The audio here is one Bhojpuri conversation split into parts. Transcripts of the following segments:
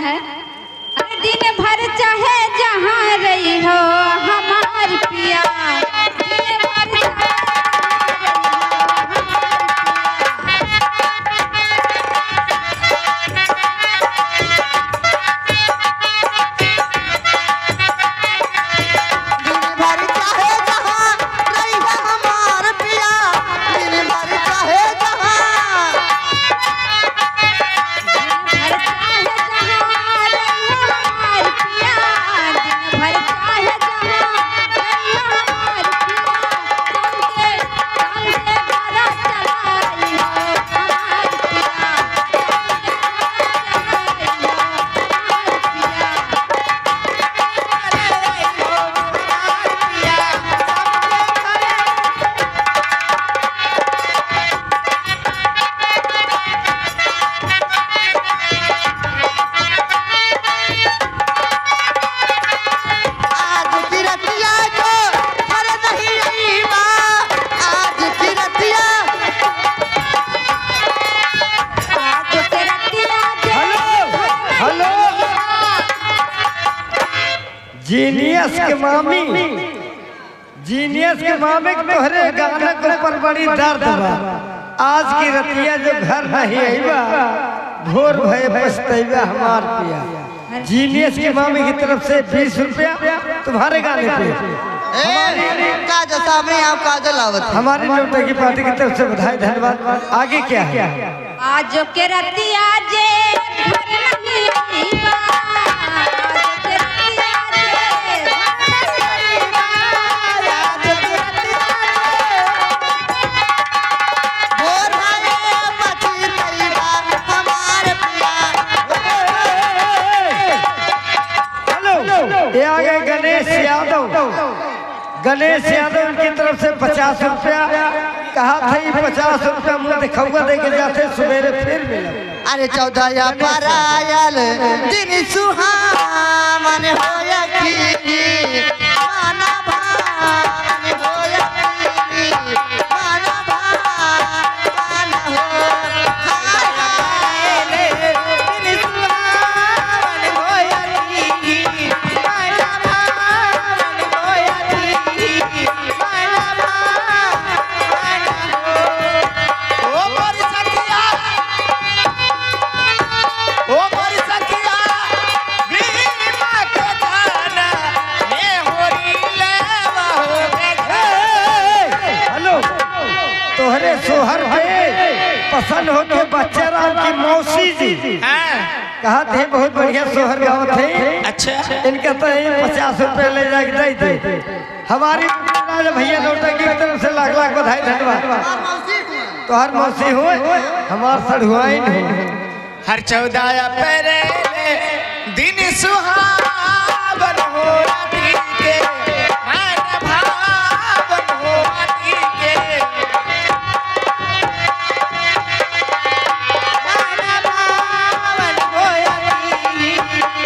है। अरे दिन भर चाहे जहाँ रही हो हमार पिया, दिन भर चाहे जहाँ रही हो हमार पिया। दिन भर चाहे जहाँ रही हो हमार पिया, दिन भर चाहे जहाँ, दिन भर चाहे जहाँ रही हो हमार पिया, दिन भर चाहे जहाँ रही हो हमार पिया, चलते चलते घरा चलाई हो हमार पिया, चलते घरा चलाई हो हमार पिया। आज की रतिया को घर नहीं आईबा, आज की रतिया, आज के रतिया जे हेलो हेलो, जीनियस के मामी, जीनियस के मामी के तोहरे गाना के ऊपर बड़ी दर्द बा। आज की रतिया जो घर नहीं आईबा, भोर भय पछतैबा हमार पिया। जीनियस के मामी की तरफ से 20 रुपया तुम्हारे गाने पे। ए काजल सामने आप काजल आवत है। हमारी नौटंकी पार्टी की तरफ से बधाई, धन्यवाद। आगे क्या है? आज के रतिया जे घर नहीं आईबा, आज के रतिया जे घर नहीं आईबा, आज की रतिया भोर भये पछतैबा हमार पिया। हेलो, ये आ गए गणेश यादव। गणेश यादव उनकी तरफ से 50 रुपया कहा था, ये 50 रुपया मुँह दिखौआ दे के जाते, सवेरे फिर मिला। अरे 14 परायल दिन सुहावन होया की, माना भावन होया की, माना भावन हो, दिन सुहावन होया की, माना भावन होया की, माना भावन हो। ओ मोरी सखिया, ओ मोरी सखिया, भीमा के जाना मैं होरी लेवा हो के हेलो, तोहरे सोहर पे पसंद हो के बच्चा राम की मौसी जी कहा थे, बहुत बढ़िया सोहर गावत थे। अच्छा, इनका तो ये 50 रुपये ले जाके दे दे। हमारी भैया नौटंकी की तरफ से लाख लाख बधाई, धन्यवाद। तोहर मौसी हो, हमार सढ़ुआइन हो। हर 14 पहरे दिन सुहावन हो राती के, मन भावन हो राती के, मन भावन हो राती,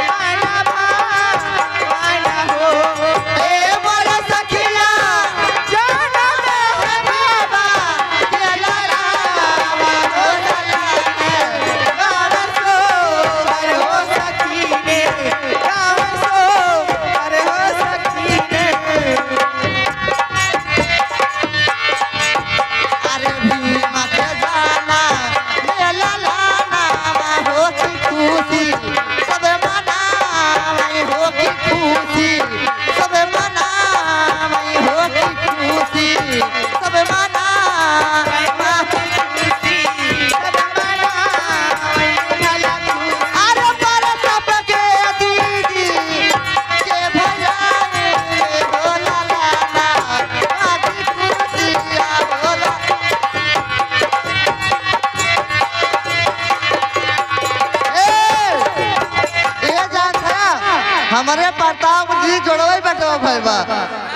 मन भावन हो। ए मोरा सखिया जाना है बाबा के लालावा हो लाला, गावन सोहर हो सखी ने, गावन सोहर हो सखी ने। अरे भीमा के जाना मेला लाना हो की खुशी, सब मनावई हो की खुशी, सब मनावई हो की खुशी, सब मनावई हो की खुशी, सब मनावई हो। अरे पर सबके दीदी के भैया हो लाला, आदि खुशिया हो ला। ए जान था हमारे प्रताप जी जोड़वे बैठो भाई बा,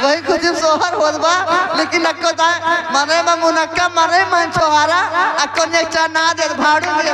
वही खुशी सोहर होत बा, लेकिन अक्को दा मने में मुनक्का मने मन छोहारा अक्को नेचा ना दे भाड़ू में।